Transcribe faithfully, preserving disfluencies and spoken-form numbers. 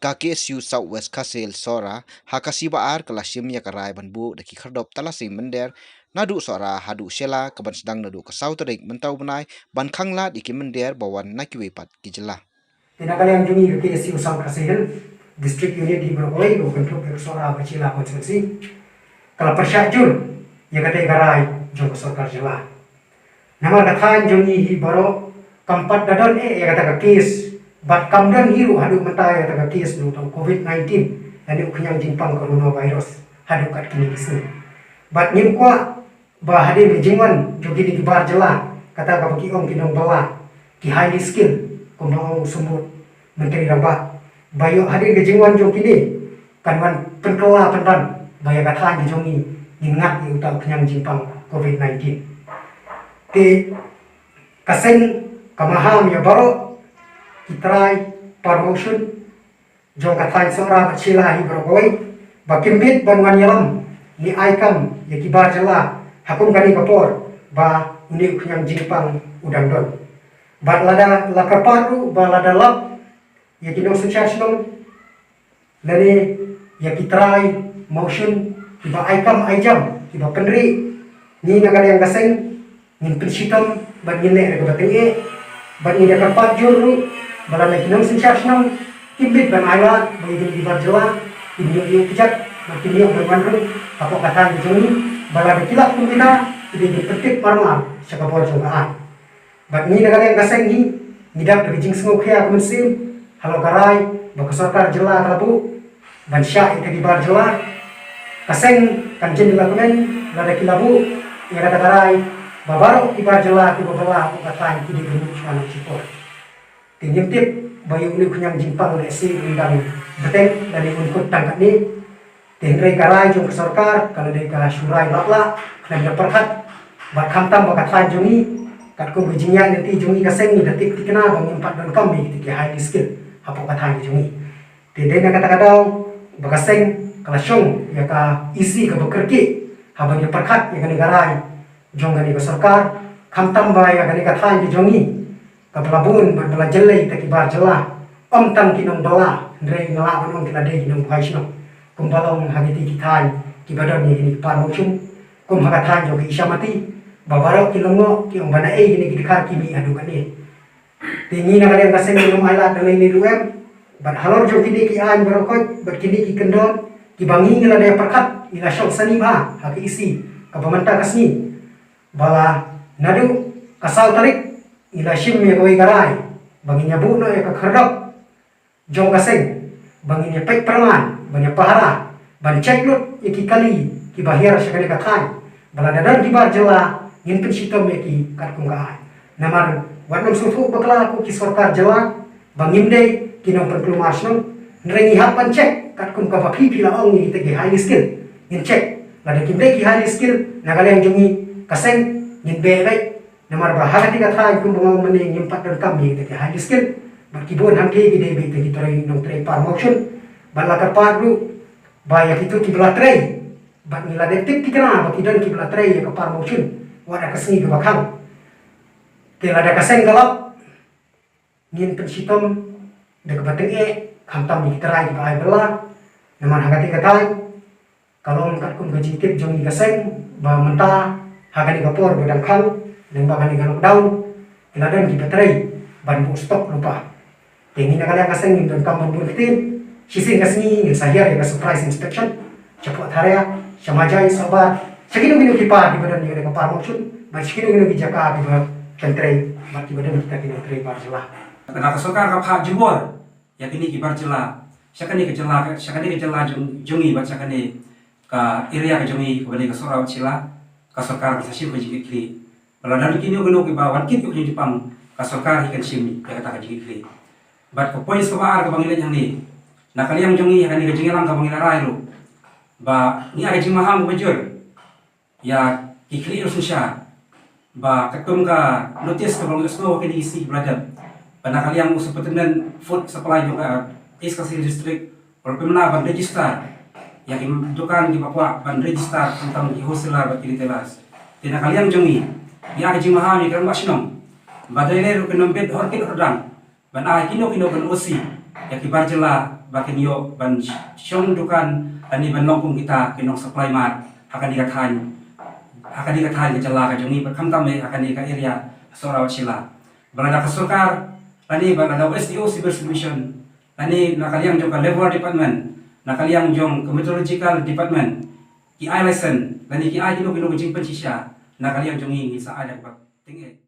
Ka K S U South West Khasi Hills Sohra ha ka sngi Ba-ar ka la shim ïa ka rai ban buh da ki khyrdop tala seng mynder naduh Sohra haduh Shella, kaban sdang naduh ka saw tarik mynta u bnai, ban khang lad ïa ki mynder ba wan na kiwei pat ki jylla. Te na ka liang jong ngi ka K S U South Khasi Hills District Unit hi baroh kawei, ka kynthup ïa ka Sohra bad Shella Constituency, ka la pyrshah jur ïa kata ka rai jong ka sorkar jylla. Namar ka thaiñ jong ngi hi baroh kam pat da don eh ïa kata ka case, bad kam don hi ruh haduh mynta ïa kata ka case jong ka covid nineteen, lane u khñiang jingpang coronavirus haduh kat kine ki sngi. Bad ngim kwah ba hadien ka jingwan jong kine ki bar jylla, kata kaba ki ong ki nongbylla, ki highly skilled, kumba ong u Symbud Myntri Rangbah, ba ïoh hadien ka jingwan jong kine kan wan pynkylla pynban ba ïa ka thaiñ ka jong ngi ngin ngat ïa uta u khñiang jingpang covid nineteen. Te ka seng ka maham ïa baroh ki trai par mawshun jong ka thaiñ Sohra bad Shella hi baroh kawei, ba kim bit ban wan ïalam ne ai kam ïa ki bar jylla ha kum kane ka por ba une u khñiang jingpang u dang don. Bad lada la kyrpad ruh ba lada lap ïa ki nongsynshar shnong lane ïa ki trai mawshun kiba ai kam ai jam, kiba pynrieh, ngi na ka liang ka seng ngin pynshitom bad ngin leh da kaba tyngeh, bad ngin ïa kyrpad jur ruh ba lada ki nongsynshar shnong kim bit ban ailad ba ïa kine ki bar jylla kin ïoh ïoh kjat bad kin ïoh ban wan rung hapoh ka thaiñ ka jong ngi, ba lada ki lap kum kita, ki dei ban pyntip marmar sha ka bor jong ka aiñ. Bad ngi na ka liang ka seng hi ngi dap da ka jingsngewkhia ka mynsiem halor ka rai ba ka sorkar jylla ka la buh ban shah ïa kita ki bar jylla. Ka seng kan jin da la kmen lada ki la buh ïa kata ka rai ba baroh ki bar jylla kiba bylla hapoh ka thaiñ ki dei ban mih shuwa na ka shipor. Te ngim tip ba ïa une u khñiang jingpang lehse un dang bteng lane un kut tang katne. Te hynrei ka rai jong ka sorkar ka la dei ka shu rai lap lah khlem da pyrkhat. Bad khamtam ba ka thaiñ jong ngi katkum ka jingïaid lynti jong ngi ka seng ngi da tip thikna ba ngim pat donkam ïa kita ki highly skilled hapoh ka thaiñ ka jong ngi. Te dei na kata ka daw ba ka seng ka la shong ïa ka E C kaba kyrkieh haba ngi pyrkhat ïa kane ka rai jong kane ka sorkar, khamtam ba ïa kane ka thaiñ ka jong ngi kaba la bun bad ba la jyllei da ki bar jylla, ym tang ki nongbylla hynrei nga lah ban ong ki la dei ki nongbuhai shnong. Kumba long ha kiti ki thaiñ kiba don ïa kine ki par mawshun, kum ha ka thaiñ jong ka Isha Mati, ba baroh ki lyngngoh ki ong ba naei kine ki dkhar ki mih haduh kane. Te ngi na ka liang ka seng ngim ailad da lei lei ruh em. Bad halor jong kine ki aiñ baroh khoit bad kine ki kyndon kiba ngi ngi la dei pyrkhat, ngi la shong sani bha ha ka E C kaba mynta ka sngi, ba la naduh ka saw tarik ngi la shim ïa kawei ka rai ba ngin ïa buh noh ïa ka khyrdop jong ka seng ba ngin ïa peit pyrman, ban ïa pahara, ban check lut ïa ki kali kiba hiar sha kane ka thaiñ, ba lada don ki bar jylla ngin pynshitom ïa ki katkum ka aiñ. Namar wat nym sngewthuh bakla ko ki sorkar jylla ba ngim dei ki nongpynkulmar shnong, hynrei ngi hap ban check katkum kaba phi phi la ong ïa kita ki highly skilled, ngin check. Lada kim dei ki highly skilled na ka liang jong ngi ka seng ngin beh beit. Namar ba ha kata ka thaiñ kumba nga ong mynne ngim pat donkam ïa kita ki highly skilled, bad ki bun hangtei ki dei beit ki trei nongtrei par mawshun. Bad la kyrpad ruh ba ïa kito kiba la trei, bad ngi la dep tip thikna ba ki don kiba la trei ïa ka par mawshun wat ha ka sngi kaba khang. Te lada ka seng ka lap ngin pynshitom da kaba tyngeh khamtam ïa ki trai kiba ai bylla. Namar ha kata ka thaiñ ka long katkum ka jingtip jong ngi ka seng ba mynta ha kane ka por ba dang khang, lyngba kane ka lockdown, ki la don kiba trei ban buh stock lypa. Te ngi na ka liang ka seng ngim donkam ban bun ktien. Shisien ka sngi ngin sa hiar ïa ka surprise inspection shapoh Tharia, sha Majai, Sohbar, sha kino kino ki par kiba don ïa ka par mawshun, bad sha kino kino ki jaka kiba trei bad kiba don kita ki nongtrei bar jylla. Lada ka sorkar ka phah jubor ïa kine ki bar jylla sha kane ka jylla, sha kane ka jylla jong, jong ngi bad sha kane ka area ka jong ngi kaba dei ka Sohra bad Shella, ka sorkar ka sa shim ka jingkitkhlieh. Ba lada don kino kino kiba wan kit ïa ka jingpang, ka sorkar hi kan shim ïa kata ka jingkitkhlieh. Bad ka point kaba ar kaba ngi leit hangne, na ka liang jong ngi ha kane ka jingïalang kaba ngi la rai ruh, ba ngi ai ka jingmaham kaba jur ïa ki khlieh nongsynshar ba katkum ka notice kaba la sngewthuh ha kine ki sngi kiba la dep, ba na ka liang u Superintendent Food Supply jong ka East Khasi Hills District u la pynbna ban register ïa ki dukan kiba kwah ban register khamtam ki wholesaler bad ki retailers. Te na ka liang jong ngi, ngi ai ka jingmaham ïa ki rangbah shnong ba dei lei ruh kin ym bit hor kit hor dang ban ai kino kino ban O C ïa ki bar jylla ba kin ïoh ban shong dukan lane ban long kum kita ki nong supply mad ha kane ka thaiñ, ha kane ka thaiñ ka jylla ka jong ngi, bad khamtam eh ha kane ka area Sohra Shella. Ba lada ka sorkar lane ba lada u S D O Civil Division lane na ka liang jong ka Labour Department, na ka liang jong ka Meteorological Department, ki ai license lane ki ai kino kino ki jingpynshisha, na ka liang jong ngi ngi sa ai da kaba tyngeh.